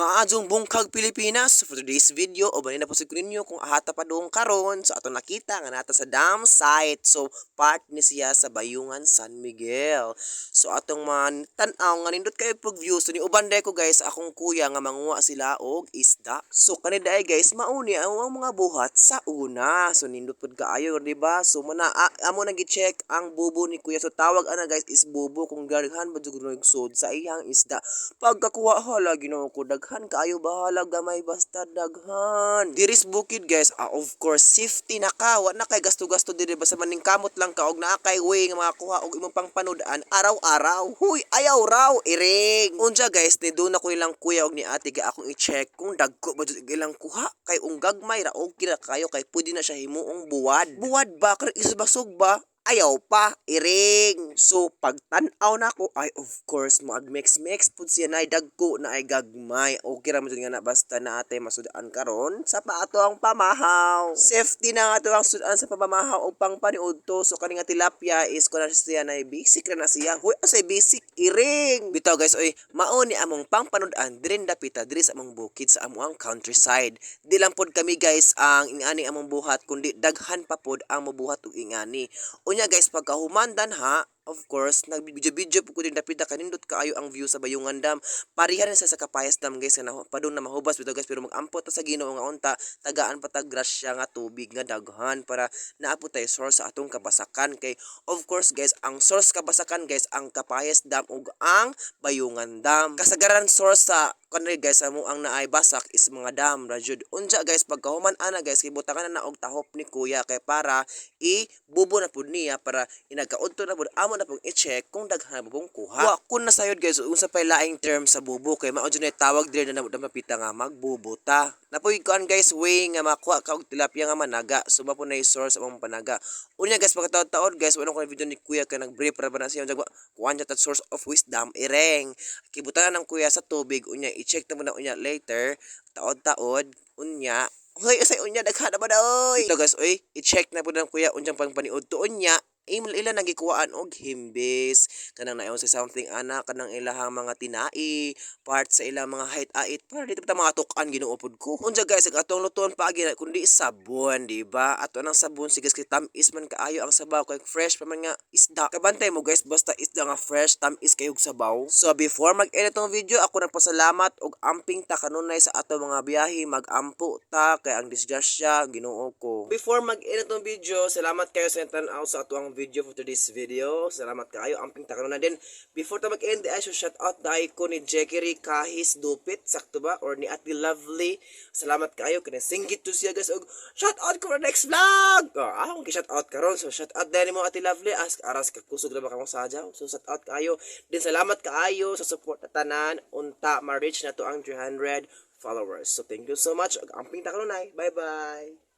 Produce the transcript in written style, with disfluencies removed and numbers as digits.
Maadtong bungkag, Pilipinas. For today's video, uban na po ko ninyo kung ahata pa doon karon. So ato nakita nga nata sa dam site. So part ni siya sa Bayungan, San Miguel. So atong man tan-aw nga nindot kayo pag view. So ni uban ko, guys, akong kuya nga manguha sila og isda. So kanida ay, guys, mauni ang mga buhat sa una. So nindot pud kaayo, di ba? So mana amo nang gi-check ang bubo ni kuya. So tawag ana, guys, is bubo kung daghan ba jud nagsud sa iyang isda. Pagkakuha, hala, Ginoo ko, daghan kaayo, bahala gamay basta daghan. Diris bukid, guys, of course safety na ka, wa na kay gasto-gasto diri basta maning kamot lang ka og naa kay way nga makakuha og imong pangpanud-an araw-araw. Huy, ayaw raw iring. Unja, guys, ni doon ako ilang kuya og ni ate ga akong i-check kung dagko ba jud ilang kuha kay ung gagmay ra okay ra kayo kay pwede na siya himuong buwad. Buwad ba kay isbasog ba? Ayaw pa, iring. So, pagtan-aw na ako, ay, of course, mag-mix-mix pud siya na dagko na ay gagmay. Okay ra man jud nga na basta na ate masudaan karon sa paato ang pamahaw. Safety na nga to ang sudan sa pamamahaw og pangpaniud to. So, kani nga tilapia is ko na siya na basic ra na siya. Huy, asay basic, iring. Bitaw, guys, oy, mao ni among pangpanud-an diri dapita diri sa among bukid sa among countryside. Di lang pod kami, guys, ang ingani among buhat kundi daghan pa pod ang mobuhat og ingani. Unya, guys, pagkahumandan ha, of course, nagbidyo-video po ko din dapita kanindot kaayo ang view sa Bayungan Dam. Parihan na sa Kapayas Dam, guys, nga padung na mahubas bitaw, guys, pero mag-ampo ta sa Ginoo nga unta tagaan pa tag grasya nga tubig nga daghan para naa po tay source sa atong kabasakan kay of course, guys, ang source kabasakan, guys, ang Kapayas Dam ug ang Bayungan Dam. Kasagaran source sa kanri, guys, amo ang naay basak is mga dam ra jud. Unja, guys, pagkahuman ana, guys, kay butangan na og tahop ni kuya kay para ibubo na pud niya para inagkaudto na pud amo na pong i-check kung daghan na pong kuha. Wa kun nasayod, guys, unsa pay laing term sa bubo kay mao jud na tawag diri na mapita nga magbubo ta. Napoy kuan, guys, way nga makuha ka og tilapia nga managa. So ba po na source among panaga. Unya, guys, pagkataod-taod, guys, wala ko video ni kuya kay nag-brief ra ba na siya kuan siya source of wisdom, ireng. Kibutangan ng kuya sa tubig, unya i-check na mo na unya later taod-taod unya. Hoy, usay unya daghan na ba na oy. Ito, guys, oy, i-check na po ng kuya unyang pangpaniud to unya ila nagikuhaan og himbis kanang nayon sa something ana kanang ilahang mga tinai part sa ilang mga height ait para dito ta mga tukan, Ginoo pud ko. Unsa, guys, ang atong lutuan paagi na kundi sabon, di ba? Ato nang sabon si guys kay tam-is man kaayo ang sabaw kay fresh pa man nga isda. Kabantay mo, guys, basta isda nga fresh, tam-is kayo og sabaw. So before mag-edit tong video, ako nagpasalamat og amping ta kanunay sa ato mga biyahe, magampo ta kay ang disgrasya, Ginoo ko. Before mag-edit tong video, salamat kayo sa tan-aw sa ato ang video for today's video. Salamat kayo, amping ta kanunay din. Before ta mag-end ay, so shout out dahil ko ni Jackery Kahis Dupit, sakto ba? Or ni Ate Lovely. Salamat kayo kay singgit to siya, guys, og shout out ko for next vlog. Oh, akong ki-shout out karon. So shout out din mo, Ate Lovely. As aras ka kusog na ba kamo sadyaw. So shout out kaayo. Din salamat kaayo sa support na tanan unta ma-reach na to ang 300 followers. So thank you so much. Ug amping ta kanunay. Bye bye.